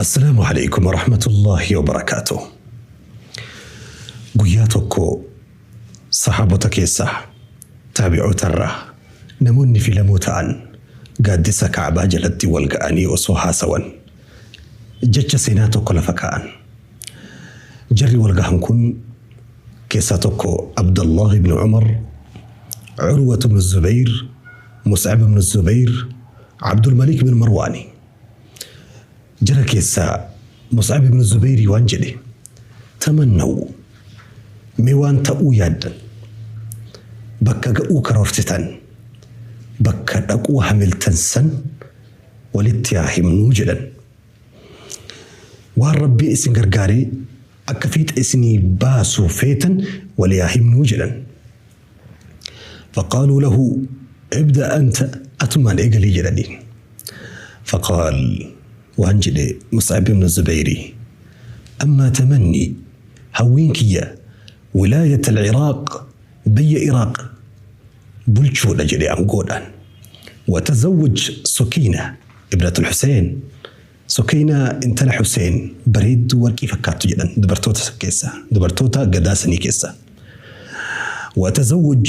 Assalaamu Aleykum Warahmatullaahi Wabarakaatuh. Guyyaa tokko sahaabota keessaa taabi'ootarraa namoonni filamoo ta'an gaaddisa Ka'abaa jalatti wal ga'anii osoo haasawan jecha seenaa tokko lafa kaa'an. Jarri wal gahan kun keessaa tokko Abdallah ibn Umar, Urwatu ibn Zubayr, Mus'ab ibn Zubayr, Abdul Malik ibn Marwaani. Jara keessaa Mus'ab ibn Zubayrii waan jedhe, Tamannaw, mee waan ta'uu yaaddan, bakka ga'uu karoorsitan, bakka dhaquu hamiltan san walitti haa himnuu jedhan. Waan Rabbiin isin gargaaree akka fiixa isinii baasu feetan walii haa himnuu jedhan. Faqaaluu lahu ibda anta atumaan eegalii jedhaniin. Faqaal waan jedhe Mus'ab ibn Zubayri ammaa tamannii hawwiin kiyya wilaayat al-Iraaq biyya Iraaq bulchuudha jedhe angoodhaan. Wa tazawwuj Sukiina ibnat al-Huseen Sukeynaa intala Huseen bareedduu warqii fakkaattu jedhan dubartoota san keessaa, dubartoota gadaa sanii keessaa. Wa tazawwuj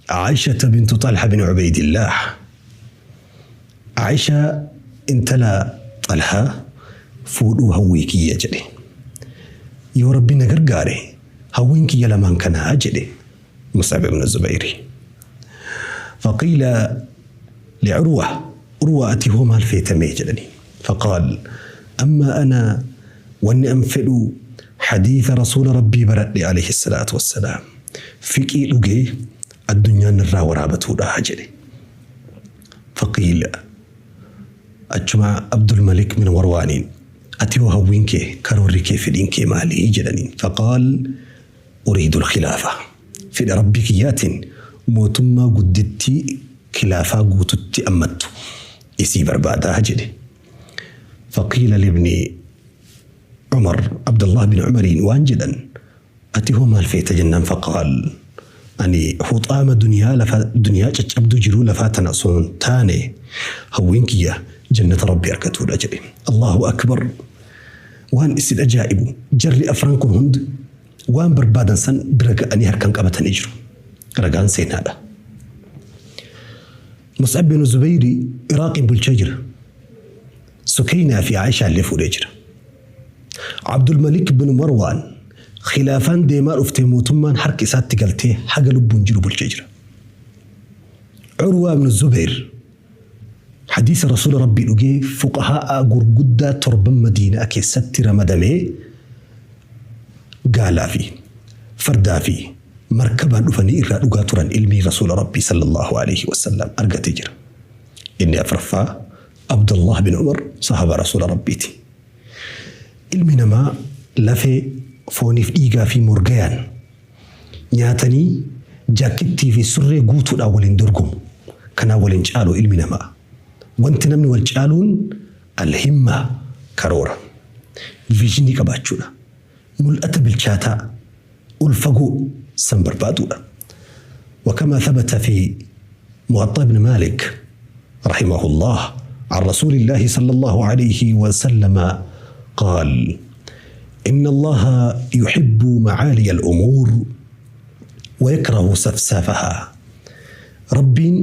Aa'ishata bintu Xalha bin Ubeydillaah. Aa'ishaa intala Xalhaa fuudhuu hawwii kiyya jedhe. Yoo Rabbi na gargaare hawwiin kiyya lamaan kanaa jedhe Mus'ab ibn Zubayri. Faqiila li'Urwa Urwaa ati hoo maal feeta mee jedhaniin. Faqaal ammaa ana wanni an fedhu hadiisa rasuula Rabbii baradhe aleyhi salaatu wassalaam fiqhii dhugee addunyaan narraa waraabatuudha jedhe. Faqiila achuma Abdulmalik bin Marwaaniin ati hoo hawwiin kee karoorri kee fedhiin kee maali jedhaniin. Faqaal uriidul khilaafa Fedha Rabbii kiyyaatiin mootummaa guddittii khilaafaa guututti ammattu isii barbaada jedhe. Faqiila libni Umar Abdallaah bin Umariin waan jedhan ati hoo maal feeta jennaan faqaal ani huxaama duniyaa lafa duniyaa caccabduu jiruu lafaa tana osoo hin taane hawwiin kiyya jannata Rabbii arkatuudha jedhe. Allahu akbar waan isin ajaa'ibu jarri afran kun hundi Waan barbaadan san bira ga'anii harkaan qabatanii jiru. Ragaan seenaadha. Mus'ab bin Zubayri Iraaqiin bulchaa jira. Sukeynaa fi Aayishaa illee fuudhee jira. Abdul Malik bin Marwaan khilaafaan deemaa dhuftee mootummaan harka isaatti galtee haga lubbuun jiru bulchee jira. Urwaa ibn Zubayr hadiisa Rasuula Rabbii dhugee fuqahaa'a gurguddaa torban Madiinaa keessatti ramadamee gaalaa fi fardaa fi markabaan dhufanii irraa dhugaa turan ilmii Rasuula Rabbii sallallahu aleyhi wasallam argatee jira. Inni afraffaa Abdullah bin Umar sahaabaa Rasuula Rabbiiti. Ilmi namaa lafee, fooniif dhiigaa fi morgayaan nyaatanii jaakkettii fi surree guutuudhaan wal hin dorgomu. Kanaan wal hin caalu ilmi namaa. Wanti namni wal caaluun al-himmaa, karoora. Viizhinii qabaachuudha. Mul'ata bilchaataa, ol fagoo san barbaaduudha. Wakamaa thabata fi Muwaxxa ibn Maalik rahimahullah an Rasuulillaahi sallallahu alayhi wa sallama qaal Inna Allaaha yuhibbu macaaliya al-umuur wa yakrahu safsaafahaa Rabbiin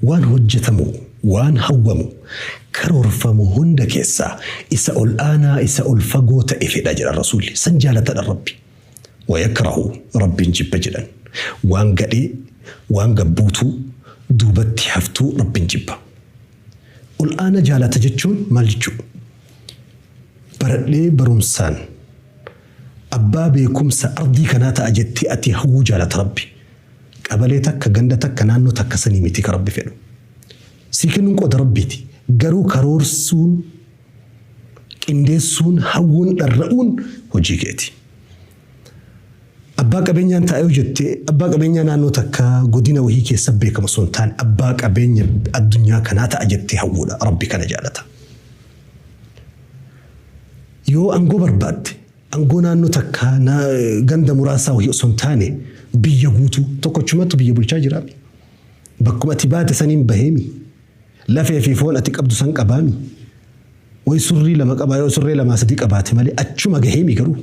waan hojjatamu, waan hawwamu, karoorfamu hunda keessaa isa ol aanaa, isa ol fagoo ta'e fedha jedhan Rasuulli. San jaalatadha Rabbi. Wa yakrahu Rabbiin jibba jedhan. Waan gadhee, waan gabbuutuu, duubatti haftuu Rabbiin jibba. Ol aana jaalata jechuun maal jechuu? Baradhee barumsaan abbaa beekumsa ardii kanaa ta'a jettee ati hawwuu jaalata Rabbi. Qabalee takka, ganda takka, naannoo takka sanii miti ka Rabbi fedhu. Sii kennuun qooda Rabbiiti. Garuu karoorsuun, qindeessuun, hawwuun, dharra'uun hojii keeti. Abbaa qabeenyaan ta'a yoo jette abbaa qabeenyaa naannoo takkaa godina wahii keessa beekamu osoo hin taane abbaa qabeenya addunyaa kanaa ta'a jettee hawwuudha. Rabbi kana jaalata. Yoo aangoo barbaadde Angoo naannoo takkaa, ganda muraasaa wahii osoo hin taane biyya guutuu tokkochumatu biyya bulchaa jiraami. Bakkuma ati baate saniin baheemi. Lafee fi foon ati qabdu san qabaami. Way surrii lama qabaa yoo surree lamaa sadii qabaate malee achuma gaheemi garuu.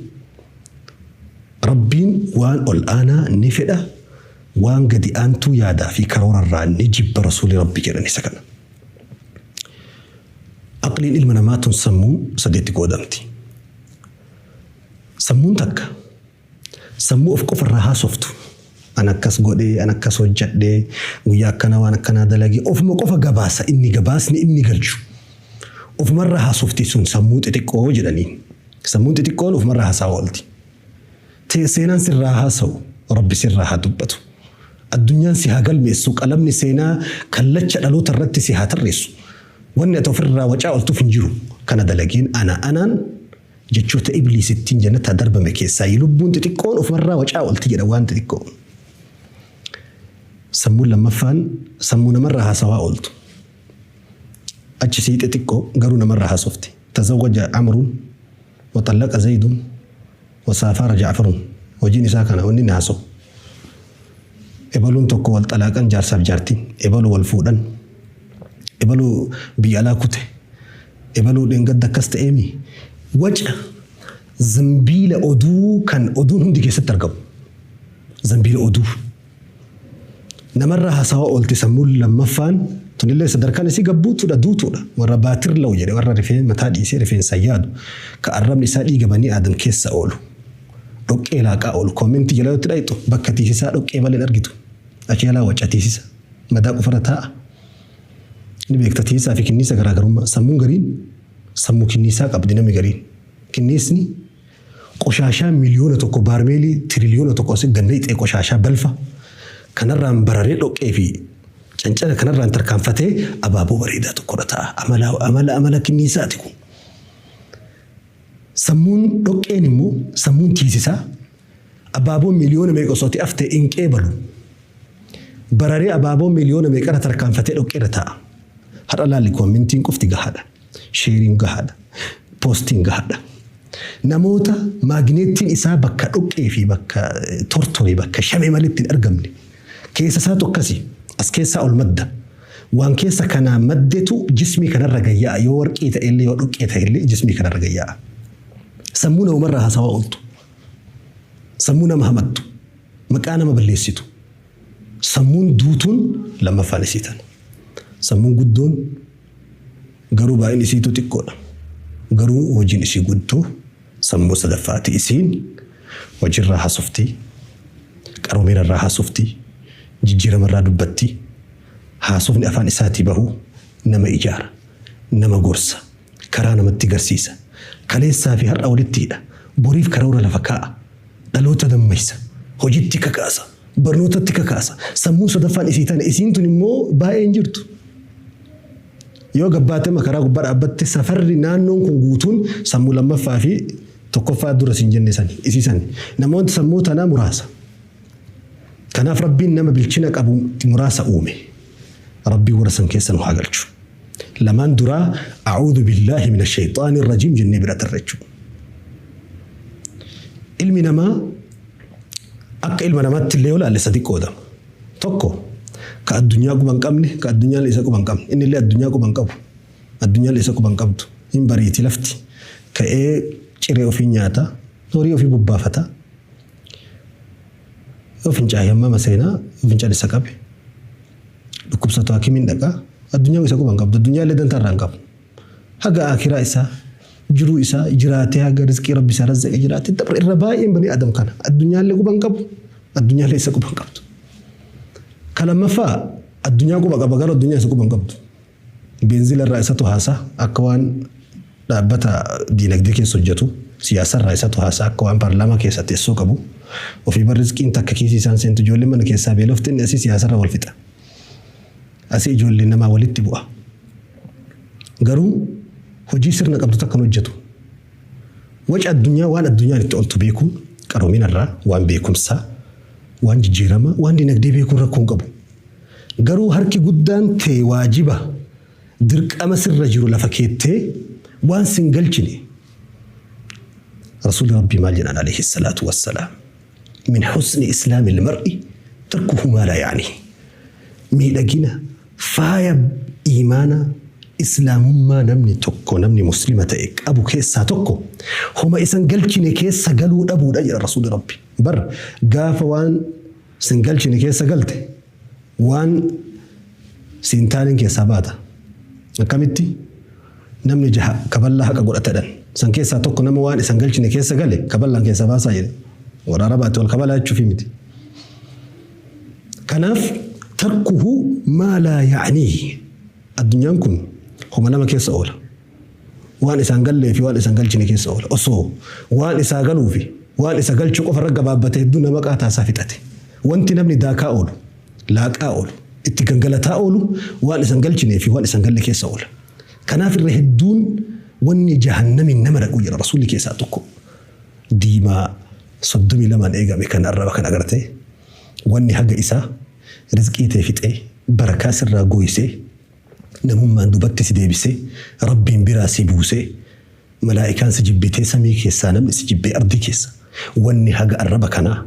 Rabbiin waan ol aanaa ni fedha, waan gadi aantuu yaadaa fi karoorarraa ni jibba Rasuulli Rabbii jedhan isa kana. Aqliin ilma namaa tun sammuu sadeetti qoodamti. Sammuun takka sammuu of qofarraa haasoftu. An akkas godhee, an akkas hojjadhee, guyyaa akkanaa waan akkanaa dalagee, ofuma qofa gabaasa inni gabaasni inni galchu. Ofumarraa haasofti sun sammuu xixiqqoo jedhaniin. Sammuun xixiqqoon ofumarraa haasawa oolti. Tee seenaan sirraa haa haasa'u, Rabbi sirraa haa dubbatu. Addunyaan si haa galmeessu, qalamni seenaa kallacha dhaloota irratti si haa tarreessu. Wanni ati ofirraa wacaa ooltuuf hin jiru. Kana dalageen ana anaan jechoota Ibliis ittiin jannataa darbame keessaayi. Lubbuun xixiqqoon ofumarraa wacaa oolti jedha waan xixiqqoo. Sammuun lammaffaan sammuu namarraa haasawaa ooltu. Achi siixee xiqqoo garuu namarraa haasofti. Tazawwaja Amruun wa xallaqa Zaydun wa saafara Ja'farun. Hojiin isaa kana wanni inni haasawu. Ebaluun tokko wal xalaaqan jaarsaaf jaartiin. Ebalu wal fuudhan. Ebalu biyya alaa kute. Ebalu dheengadda akkas ta'eemi. Waca zambiila oduu kan oduun hundi keessatti argamu. Zambiila oduu. Namarraa haasawaa oolti sammuun lammaffaan tunillee sadarkaan isii gabbuutuudha duutuudha. Warra baatirlaw jedhe warra rifeen mataa dhiisee rifeensaan yaadu ka arrabni isaa dhiiga banii aadam keessa oolu. Dhoqqee laaqaa oolu. Koomentii jala yoo itti dhayxu bakka tiisisaa dhoqqee malee hin argitu. Achi jalaa waca tiisisa. Madaa qofarra taa'a. Ni beekta tiisaa fi kinniisa garaagarummaa. Sammuun gariin sammuu kinniisaa qabdi namni gariin. Kinniisni qoshaashaa 1,000,000 baarmeelii 1,000,000,000 asi gad nayxee qoshaashaa balfa kanarraan bararee dhoqqee fi cancala kanarraan tarkaanfatee abaaboo bareedaa tokkorra ta'a. Amala amala amala kinniisaati kun. Sammuun dhoqqeen immoo sammuun tiisisaa abaaboo miliyoona meeqa osoo ati aftee hin qeebalu. Bararee abaaboo miliyoona meeqarra tarkaanfatee dhoqqeerra taa'a. Har'a laalli koomentiin qofti gahaadha. Sheeriin gahaadha. Poostiin gahaadha. Namoota maagneettiin isaa bakka dhoqqee fi bakka tortore bakka shame maletti hin argamne. Keessa isaatu akkasi. As keessaa ol madda. Waan keessa kanaa maddetu jismii kanarra gayyaa'a. Yoo warqii ta'ellee yoo dhoqqee ta'ellee jismii kanarra gayyaa'a. Sammuu namumarraa haasawaa ooltu. Sammuu nama hamattu. Maqaa nama balleessitu. Sammuun duutuun lammaffaan isii tana. Sammuun guddoon garuu baay'inni isiitu xiqqoodha. Garuu hojiin isii guddoo sammuu sadaffaati. Isiin hojirraa haasofti, qaroominarraa haasofti, jijjiiramarraa dubbatti. Haasofni afaan isaatii bahu nama ijaara, nama gorsa, karaa namatti garsiisa. Kaleessaa fi har'a walitti hidha. Boriif karoora lafa kaa'a. Dhaloota dammaysa. Hojitti kakaasa. Barnootatti kakaasa. Sammuun sadaffaan isii tana. Isiin tun immoo baay'ee hin jirtu. Yoo gabbaate karaa gubbaa dhaabbatte safarri naannoon kun guutuun sammuu lammaffaa fi tokkoffaa dura siin jenne sani isii sani. Namoonni sammuu tanaa muraasa. Kanaaf Rabbiin nama bilchina qabu muraasa uume. Rabbiin warra san keessa nu haa galchu. Lamaan duraa a'uudhu billaahi mina shayxaani rajiim jennee bira tarra jechuudha. Ilmi namaa akka ilma namaatti illee yoo ilaalle sadi qoodama. Tokko ka addunyaa quba hin qabne, ka addunyaan isa quba hin qabne. Inni illee addunyaa quba hin qabu. Addunyaan isa quba hin qabdu. Hin bariiti lafti. Ka'ee ciree ofii nyaata. Horii ofii bobbaafata. Yoo fincaa'e hammama seenaa, yoo fincaan isa qabe. Dhukkubsatu hakimiin dhaqa. Addunyaan isa quba hin qabdu. Addunyaa illee dantaa irraa hin qabu. Haga aakiraa isaa jiruu isaa jiraatee haga rizqii rabbi isaa razzaqe jiraatee dabra irra baay'een banii adam kana addunyaallee quba hin qabu addunyaallee isa quba hin qabdu. Ka lammaffaa addunyaa quba qaba garuu addunyaa isa quba hin qabdu. Beenzila irraa isatu haasa akka waan dhaabbata diinagdee keessa hojjetu siyaasa irraa isatu haasa akka waan paarlaamaa keessa teessoo qabu ofii bar rizqiin takka kiisii isaan seentu ijoolleen mana keessaa beelofte inni asii siyaasa irra wal fixa. Asii ijoolleen namaa walitti bu'a. Garuu hojii sirna qabdu takka hin hojjetu. Waca addunyaa waan addunyaan itti oltu beekuun qaroomina irraa waan beekumsaa, waan jijjiiramaa, waan dinagdee beekuun rakkoo hin qabu. Garuu harki guddaan tee waajiba dirqama sirra jiru lafa keettee waan sin galchine. Rasuulli Rabbii maal jedhan alayhi salaatu wassalaam? Min husni islaamil mar'i tarkuhu maa laa ya'nihi. Miidhagina faaya iimaanaa Islaamummaa namni tokko namni Muslima ta'e qabu keessaa tokko homa isan galchine keessa galuu dhabuudha jedha Rasuulli Rabbi. Bar gaafa waan sin galchine keessa galte waan siin taaneen keessaa baata. Akkamitti? Namni jaha kaballaa haqa godhatadhan. San keessaa tokko nama waan isan galchine keessa gale kaballaan keessaa baasaa jedhe. Warra Arabaatti wal kabalaa jechuufi miti. Kanaaf tarkuhu maa laa ya'niihi. Addunyaan kun homa lama keessa oola. Waan isaan gallee fi waan isan galchine keessa oola. Osoo waan isaa galuu fi waan isa galchu qofa irra gabaabbate hedduu nama qaataa isaa fixate. Wanti namni daakaa oolu, laaqaa oolu, itti gangalataa oolu waan isan galchinee fi waan isan galle keessa oola. Kanaaf irra hedduun wanni jahannamiin nama dhaqu jedha Rasuulli keessaa tokko. Diimaa 32n eegame kan arraba kan agartee wanni haga isaa rizqii tee fixee barakaa sirraa gooysee namummaan dubatti si deebisee Rabbiin biraa si buusee malaa'ikaan si jibbitee samii keessaa namni si jibbee ardii keessa wanni haga arraba kanaa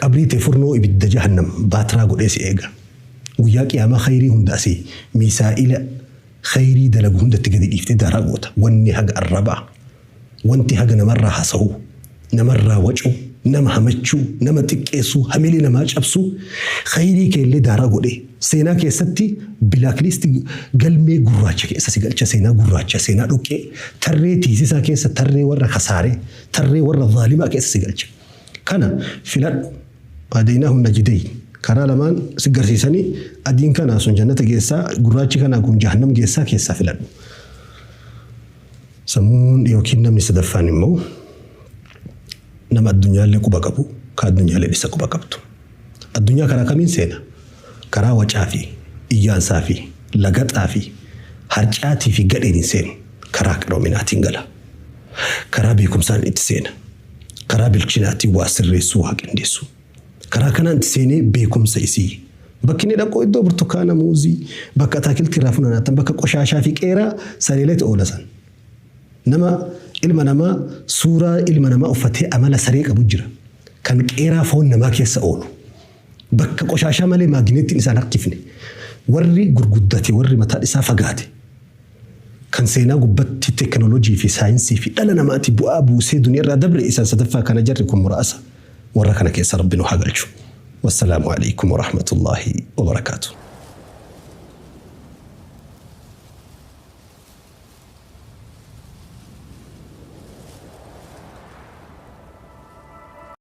qabrii tee furnoo ibidda jahannam baatraa godhee si eega guyyaa qiyaamaa khayrii hunda asii miisaa'ila khayrii dalagu hundatti gadi dhiiftee daaraa goota wanni haga arrabaa Wanti haga namarraa hasahuu, namarraa wacuu, nama hamachuu, nama xiqqeessuu, hamilee namaa cabsuu, khayrii keellee daaraa godhee seenaa keessatti black list galmee gurraacha keessa si galcha seenaa gurraacha, seenaa dhoqqee, tarree tiisisaa keessa tarree warra kasaaree, tarree warra zaalimaa keessa si galcha. Kana filadhu. Hadaynaahu najdayn. Karaa lamaan si garsiisanii adiin kanaa sun jannata geessaa gurraachi kanaa kun jahannam geessaa keessaa filadhu. Sammuun yookiin namni sadaffaan immoo nama addunyaallee quba qabu, ka addunyaallee isa quba qabdu. Addunyaa karaa kamiin seena? Karaa wacaa fi iyyaansaa fi lagaxaa fi harcaatii fi gadheen hin seenu. Karaa qaroominaatiin gala. Karaa beekumsaan itti seena. Karaa bilchinaatiin waa sirreessuu, waa qindeessuu. Karaa kanaan itti seenee beekumsa isii. Bakki inni dhaqu iddoo burtukaana, muuzii, bakka ataakiltii irraa funaanatan, bakka qoshaashaa fi qeeraa sareeleetu oola san. Nama ilma namaa suuraa ilma namaa uffatee amala saree qabu jira. Kan qeeraa foon namaa keessa oolu. Bakka qoshaashaa malee maagineettiin isaan harkifne. Warri gurguddate, warri mataan isaa fagaate. Kan seenaa gubbatti teekinooloojii fi saayinsii fi dhala namaati bu'aa buusee duniyaa irraa dabre isaan sadaffaa kana jarri kun muraasa. Warra kana keessa Rabbi nu haa galchu. Wassalaamu alaikum warahmatullaahi wabarakaatuh.